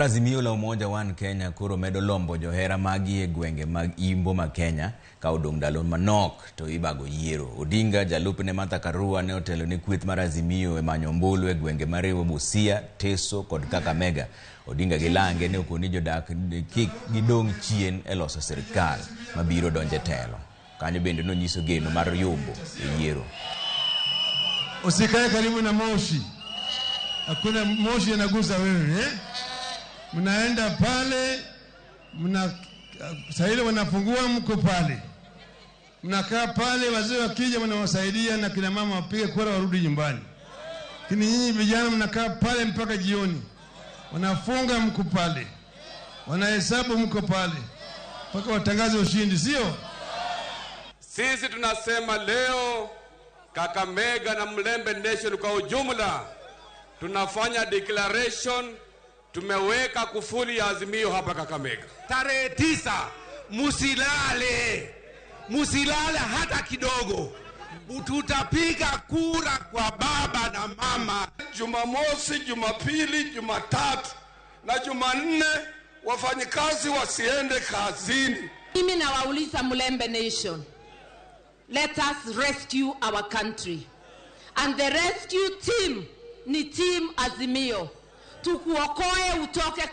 Azimio la Umoja One Kenya koro medo lombo johera magi e gwenge mag Imbo ma Kenya ka odong' ndalo manok to ibago yiero. Odinga jalupne Martha Karua ne otelo ne kweth mar Azimio e manyo ombulu e gwenge mariwo Busia, Teso kod Kakamega. Odinga gi lange ne okoni jodak kik gidong' chien e loso sirikal mabiro donjo e telo. Kanyo bende nonyiso geno mar yombo e yiero. Usikae karibu na moshi, hakuna moshi yanagusa wewe, eh? Mnaenda pale mna saa ile wanafungua, mko pale, mnakaa pale, wazee wakija mnawasaidia na kina mama wapige kura warudi nyumbani. Lakini nyinyi vijana mnakaa pale mpaka jioni, wanafunga, mko pale, wanahesabu, mko pale mpaka watangaze ushindi, sio? Sisi tunasema leo Kakamega na Mulembe Nation kwa ujumla tunafanya declaration, tumeweka kufuli ya Azimio hapa Kakamega. Tarehe 9, musilale, musilale hata kidogo. Tutapiga kura kwa baba na mama. Jumamosi, Jumapili, Jumatatu na Jumanne wafanyikazi wasiende kazini. Mimi nawauliza Mulembe Nation, let us rescue our country. And the rescue team ni team Azimio. Tukuokoe utoke